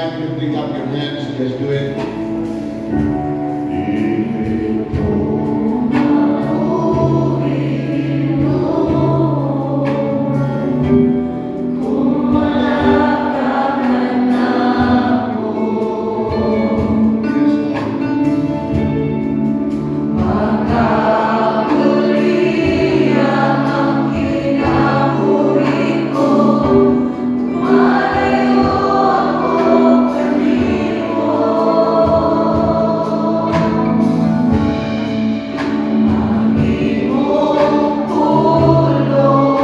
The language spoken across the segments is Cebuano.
Time lifting up your hands, just do it. Yes, Lord. Makauliya ang kinabuhi ko, malayo ako kanimo. Ang imong pulong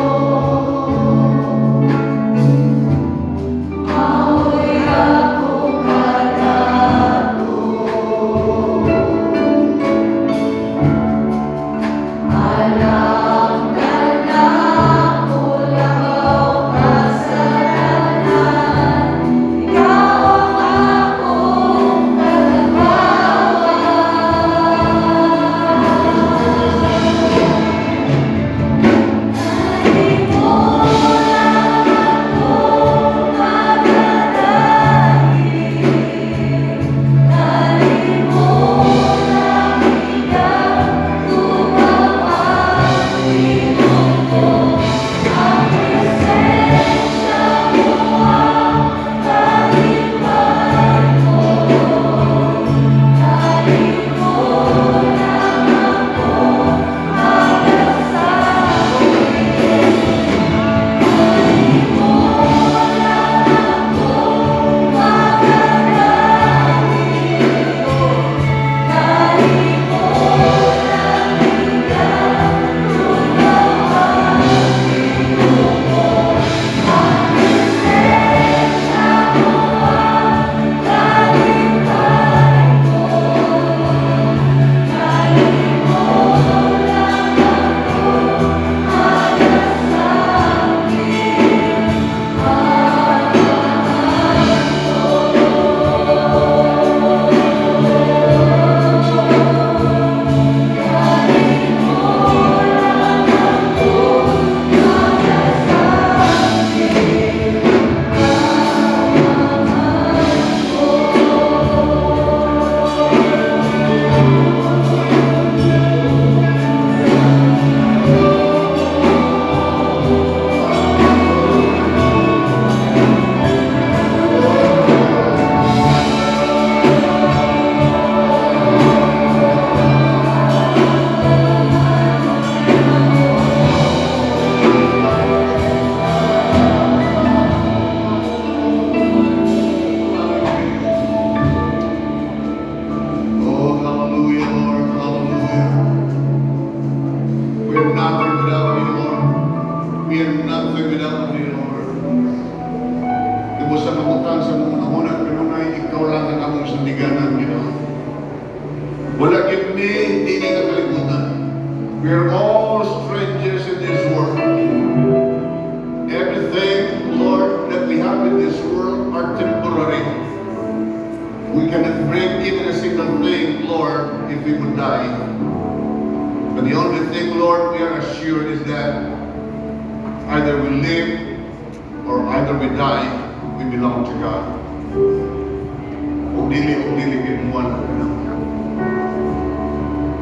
mao'y akong kadakon. Alang kanako, labaw pa sa tanan, ikaw ang akong katabawan. Kanimo lang ako magadagit, kanimo lang igatubaw ang tinuod. Ang presensya mo ang kalipay ko. Kanimo lang ako magasakit. Kanimo lang ako magadagit. Kanimo lang igatubaw ang tinuod. Ang presensya mo ang kalipay ko. Kanimo lang ako magasakit. Amahan ko. Kanimo lang ako magasakit. Amahan ko. Oh, hallelujah, Lord, hallelujah. We are nothing without you, Lord. We are nothing without you, Lord. Tubos sa kabutang sa mga hunahuna, kanunay, ikaw lang ang among sandiganan, Ginoo. Wala gyud mi dini nga kalibutan. We are all strangers in this world. Everything, Lord, that we have in this world are temporary. We cannot bring even a single thing, Lord, if we would die. But the only thing, Lord, we are assured is that either we live or either we die, we belong to God. Ug dili gid mo.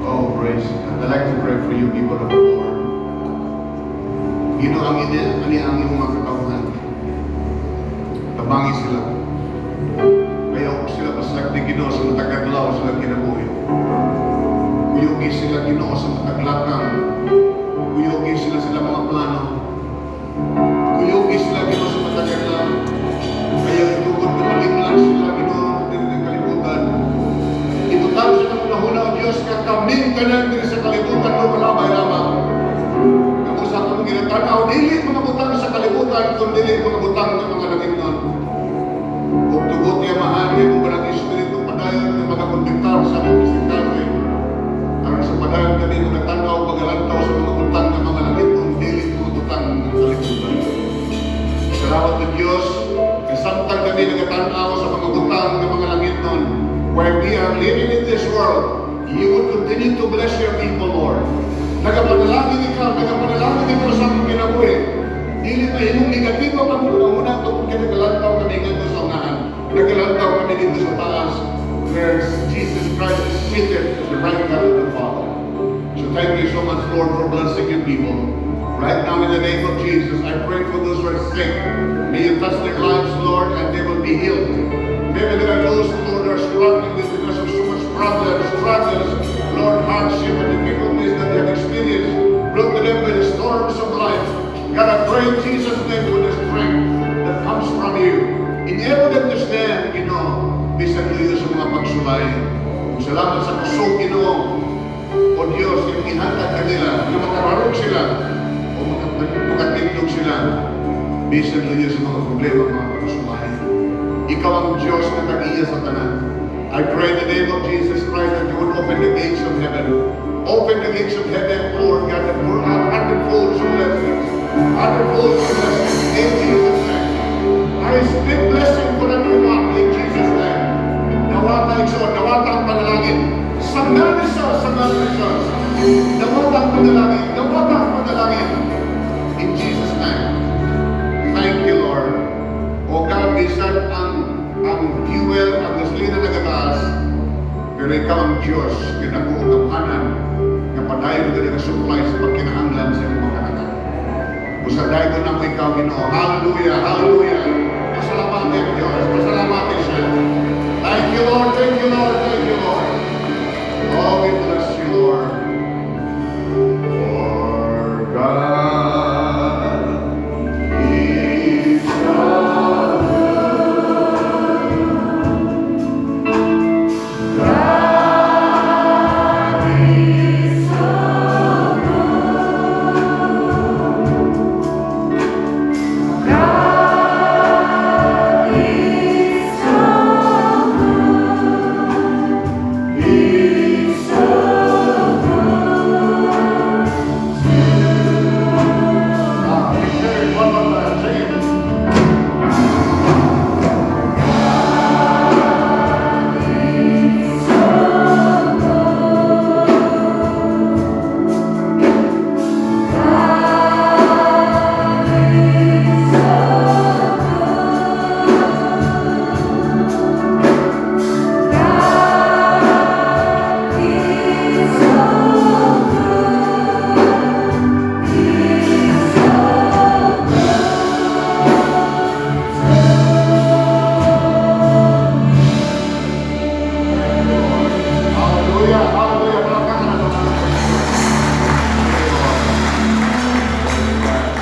Oh, praise God. I'd like to pray for you, people of the Lord. Ginoo, ang ini, ani ang imong mga katawhan. Tabangi sila. Ayaw sila pasagdi, Ginoo, sa matag adlaw sa ilang kinabuhi. Kuyugi sila, Ginoo, sa matag lakang. Kuyugi sila sa ilang mga plano. Kuyugi sila, Ginoo, sa matag adlaw. Ayaw itugod na malimlang sila, Ginoo, diri sa kalibutan. Ibutang sa panahon, O Diyos, nga kaming tanan diri sa kalibutan no malabay lamang. Nga sa akong ginatanaw, dili mga butang sa kalibutan, kundi mga butang ng mga langitnon. Ug tugot, Amahan, imo Banal Espiritu padayon nga magakonduktar sa among kasing-kasing. Aron sa padayon kami magatanaw, magalantaw sa mga butang ng mga langitnon, dili mga butang ng kalibutan. Salamat sa Diyos, kay samtang kami nagatanaw sa mga butang ng mga langitnon, where we are living in this world, you would continue to bless your people, Lord. Nagapanalangin ikaw sa among kinabuhi. Dili mahimong negatibo ang among hunahuna tungod kay nagalantaw kami ngadto sa unahan. Nagalantaw kami dito sa taas where Jesus Christ is seated at the right hand of the Father. So thank you so much, Lord, for blessing your people. Right now, in the name of Jesus, I pray for those who are sick. May you touch their lives, Lord, and they will be healed. Maybe there are those, Lord, who are struggling with because of so much problems, struggles, Lord, hardship and difficulties that they have experienced, brought to them by the storms of life. God, I pray in Jesus' name for the strength that comes from you. Enable them to stand, Ginoo, bisan luyo sa mga pagsulay. Ug salamat sa kusog, Ginoo, o Diyos, yung ihatag kanila, nga makabarog sila, o makatindog sila, bisan luyo sa mga problema, mga pagsulay. Ikaw ang Diyos na tag-iya sa tanan. I pray in the name of Jesus Christ that you would open the gates of heaven. Open the gates of heaven, Lord God, and pour out hundredfolds of blessings. Hundredfolds of blessings in Jesus' name. I speak blessing for everyone in Jesus' name. Dawata, igsoon, dawata ang panalangin. Sa nisa, sa nisa. Dawata ang panalangin, dawata ang panalangin. In Jesus' name. Thank you, Lord. O God, bisan ang fuel, ang gasolina nagataas, pero ikaw ang Diyos, kinabuong gamhanan, nga padayon ka nag-supply sa pagkinahanglan sa iyong mga anak. Usa dahil na mo ikaw, Ginoo. Hallelujah, hallelujah. Pasalamatan ang Diyos, pasalamatan siya. Thank you, Lord. Thank